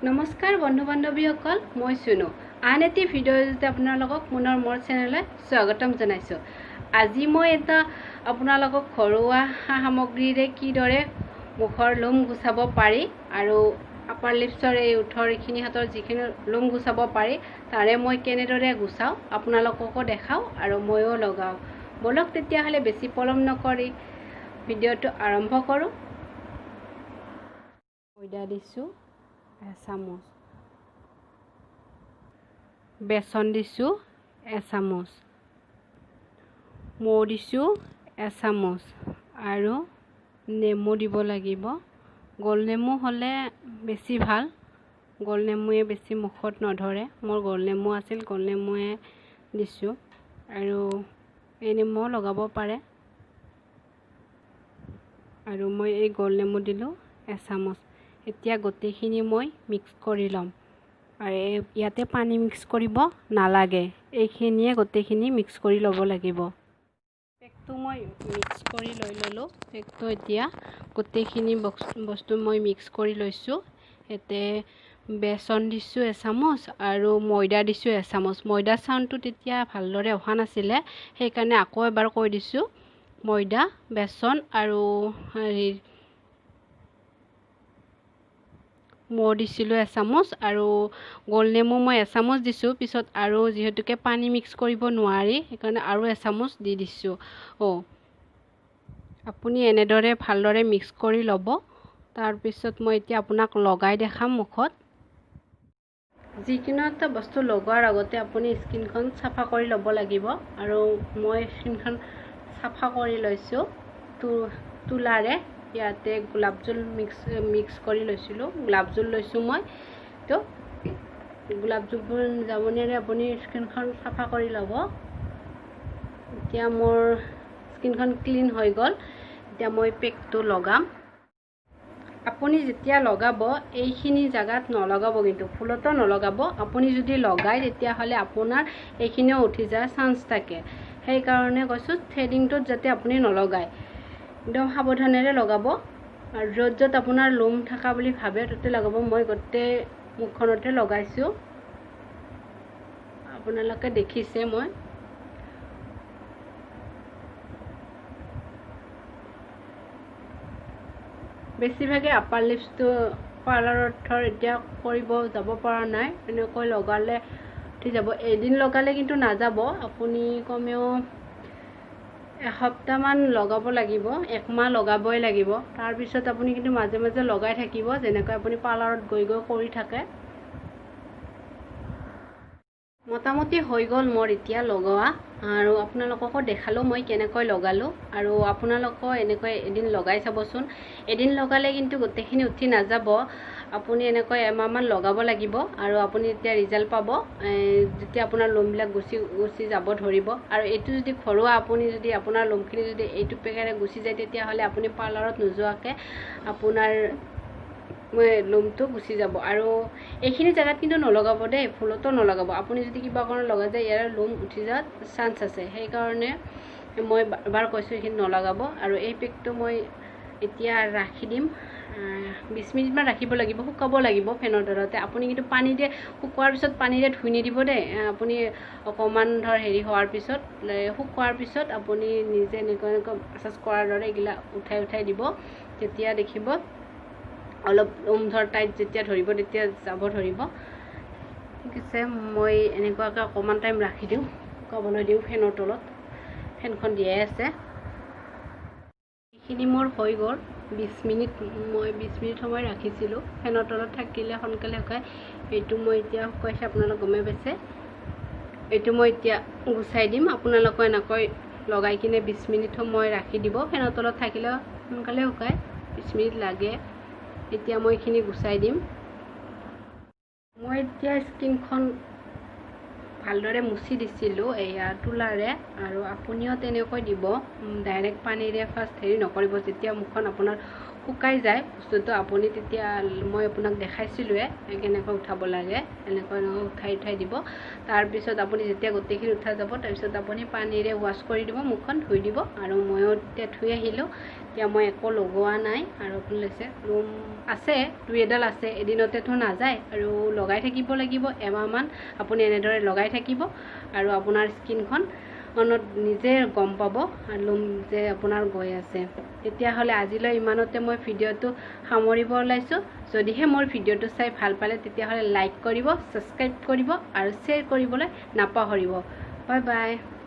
নমস্কাৰ বন্ধু বান্ধৱীসকল, মই চুনু। আন এটি ভিডিঅ'ত আপোনালোকক পুনৰ মোৰ চেনেললৈ স্বাগতম জনাইছোঁ। আজি মই এটা আপোনালোকক ঘৰুৱা সামগ্ৰীৰে কিদৰে মুখৰ লোম গুচাব পাৰি আৰু আপাৰ লিপছৰ এই ওঠৰ এইখিনি হাতৰ যিখিনি লোম গুচাব পাৰি তাৰে মই কেনেদৰে গুচাওঁ আপোনালোককো দেখাওঁ আৰু ময়ো লগাওঁ। ব'লক তেতিয়াহ'লে বেছি পলম নকৰি ভিডিঅ'টো আৰম্ভ কৰোঁ। ময়দা দিছোঁ এচামুচ, বেচন দিছোঁ এচামুচ, মৌ দিছোঁ এচামুচ আৰু নেমু দিব লাগিব। গোল নেমু হ'লে বেছি ভাল, গোল নেমুৱে বেছি মুখত নধৰে। মোৰ গোল নেমু আছিল, গোল নেমুৱে দিছোঁ আৰু এই নেমুও লগাব পাৰে। আৰু মই এই গোল নেমু দিলোঁ এচামুচ। এতিয়া গোটেইখিনি মই মিক্স কৰি ল'ম আৰু ইয়াতে পানী মিক্স কৰিব নালাগে, এইখিনিয়ে গোটেইখিনি মিক্স কৰি ল'ব লাগিব। পেকটো মই মিক্স কৰি লৈ ল'লোঁ। পেকটো এতিয়া গোটেইখিনি বস্তু মই মিক্স কৰি লৈছোঁ। ইয়াতে বেচন দিছোঁ এচামুচ আৰু ময়দা দিছোঁ এচামুচ। ময়দা চাউণ্ডটো তেতিয়া ভালদৰে অহা নাছিলে, সেইকাৰণে আকৌ এবাৰ কৈ দিছোঁ। ময়দা, বেচন আৰু হেৰি মৌ দিছিলোঁ এচামুচ আৰু গোল নেমু মই এচামুচ দিছোঁ। পিছত আৰু যিহেতুকে পানী মিক্স কৰিব নোৱাৰি, সেইকাৰণে আৰু এচামুচ দি দিছোঁ। আপুনি এনেদৰে ভালদৰে মিক্স কৰি ল'ব। তাৰপিছত মই এতিয়া আপোনাক লগাই দেখাম মুখত। যিকোনো এটা বস্তু লগোৱাৰ আগতে আপুনি স্কিনখন চাফা কৰি ল'ব লাগিব আৰু মই স্কিনখন চাফা কৰি লৈছোঁ তুলাৰে। ইয়াতে গোলাপ জল মিক্স কৰি লৈছিলোঁ, গোলাপ জল লৈছোঁ মই। তো গোলাপ জল জাবনেৰে আপুনি স্কিনখন চাফা কৰি ল'ব। এতিয়া মোৰ স্কিনখন ক্লিন হৈ গ'ল। এতিয়া মই পেকটো লগাম। আপুনি যেতিয়া লগাব এইখিনি জেগাত নলগাব, কিন্তু ভুলতো নলগাব। আপুনি যদি লগায় তেতিয়াহ'লে আপোনাৰ এইখিনিও উঠি যোৱাৰ চান্স থাকে। সেইকাৰণে কৈছোঁ থ্ৰেডিংটোত যাতে আপুনি নলগায়, একদম সাৱধানেৰে লগাব। আৰু য'ত য'ত আপোনাৰ লোম থকা বুলি ভাবে ত'তে লগাব। মই গোটেই মুখখনতে লগাইছোঁ, আপোনালোকে দেখিছে। মই বেছিভাগে আপাৰ লিপছটো পাৰ্লাৰত ধৰ এতিয়া কৰিব যাব পৰা নাই, এনেকৈ লগালে উঠি যাব। এদিন লগালে কিন্তু নাযাব, আপুনি কমেও এসপ্তাহমান লগাব লাগিব, একমাহ লগাবই লাগিব। তাৰপিছত আপুনি কিন্তু মাজে মাজে লগাই থাকিব, যেনেকৈ আপুনি পাৰ্লাৰত গৈ গৈ কৰি থাকে। মোটামুটি হৈ গ'ল মোৰ এতিয়া লগোৱা আৰু আপোনালোককো দেখালোঁ মই কেনেকৈ লগালোঁ। আৰু আপোনালোকেও এনেকৈ এদিন লগাই চাবচোন। এদিন লগালে কিন্তু গোটেইখিনি উঠি নাযাব, আপুনি এনেকৈ এমাহমান লগাব লাগিব আৰু আপুনি তেতিয়া ৰিজাল্ট পাব, যেতিয়া আপোনাৰ লোমবিলাক গুচি গুচি যাব ধৰিব। আৰু এইটো যদি ঘৰুৱা আপুনি যদি আপোনাৰ লোমখিনি যদি এইটো পেকেৰে গুচি যায়, তেতিয়াহ'লে আপুনি পাৰ্লাৰত নোযোৱাকৈ আপোনাৰ লোমটো গুচি যাব। আৰু এইখিনি জেগাত কিন্তু নলগাব দেই, ভুলতো নলগাব। আপুনি যদি কিবা কাৰণত লগাই যায়, ইয়াৰ লোম উঠি যোৱাৰ চান্স আছে। সেইকাৰণে মই এবাৰ কৈছোঁ এইখিনি নলগাব। আৰু এই পেকটো মই এতিয়া ৰাখি দিম, 20 মিনিটমান ৰাখিব লাগিব, শুকাব লাগিব ফেনৰ তলতে। আপুনি কিন্তু পানীৰে শুকোৱাৰ পিছত পানীৰে ধুই নিদিব দেই। আপুনি অকণমান ধৰ হেৰি হোৱাৰ পিছত, শুকোৱাৰ পিছত আপুনি নিজে এনেকুৱা এনেকুৱা মাছাজ কৰাৰ দৰে এইগিলা উঠাই উঠাই দিব। তেতিয়া দেখিব অলপ লোম ধৰ টাইট যেতিয়া ধৰিব তেতিয়া যাব ধৰিব। ঠিক আছে, মই এনেকুৱাকৈ অকণমান টাইম ৰাখি দিওঁ, শুকাবলৈ দিওঁ ফেনৰ তলত। ফেনখন দিয়াই আছে। এইখিনি মোৰ হৈ গ'ল। 20 মিনিট, মই 20 মিনিট সময় ৰাখিছিলোঁ। ফেনৰ তলত থাকিলে সোনকালে শুকায়। এইটো মই এতিয়া শুকাইছে, আপোনালোক গমেই পাইছে। এইটো মই এতিয়া গুচাই দিম। আপোনালোকে এনেকৈ লগাই কিনে 20 মিনিট সময় ৰাখি দিব। ফেনৰ তলত থাকিলে সোনকালে শুকায়, 20 মিনিট লাগে। এতিয়া মই এইখিনি গুচাই দিম। মই এতিয়া স্কিনখন ভালদৰে মুচি দিছিলোঁ এয়া তুলাৰে, আৰু আপুনিও তেনেকৈ দিব। ডাইৰেক্ট পানীৰে ফাৰ্ষ্ট হেৰি নকৰিব। যেতিয়া মুখখন আপোনাৰ শুকাই যায় বস্তুটো, আপুনি তেতিয়া মই আপোনাক দেখাইছিলোঁৱে কেনেকৈ উঠাব লাগে, এনেকৈ এনেকৈ উঠাই উঠাই দিব। তাৰপিছত আপুনি যেতিয়া গোটেইখিনি উঠা যাব, তাৰপিছত আপুনি পানীৰে ৱাছ কৰি দিব, মুখখন ধুই দিব। আৰু ময়ো তেতিয়া ধুই আহিলোঁ। এতিয়া মই একো লগোৱা নাই আৰু আপোনালোকে লোম আছে, দুই এডাল আছে, এদিনতেতো নাযায় আৰু লগাই থাকিব লাগিব এমাহমান। আপুনি এনেদৰে লগাই থাকিব আৰু আপোনাৰ স্কিনখন নিজে গম পাব লোম যে আপোনাৰ গৈ আছে। তেতিয়াহ'লে আজিলৈ ইমানতে মই ভিডিঅ'টো সামৰিব ওলাইছোঁ। যদিহে মোৰ ভিডিঅ'টো চাই ভাল পালে, তেতিয়াহ'লে লাইক কৰিব, ছাবস্ক্ৰাইব কৰিব আৰু শ্বেয়াৰ কৰিবলৈ নাপাহৰিব। Bye bye.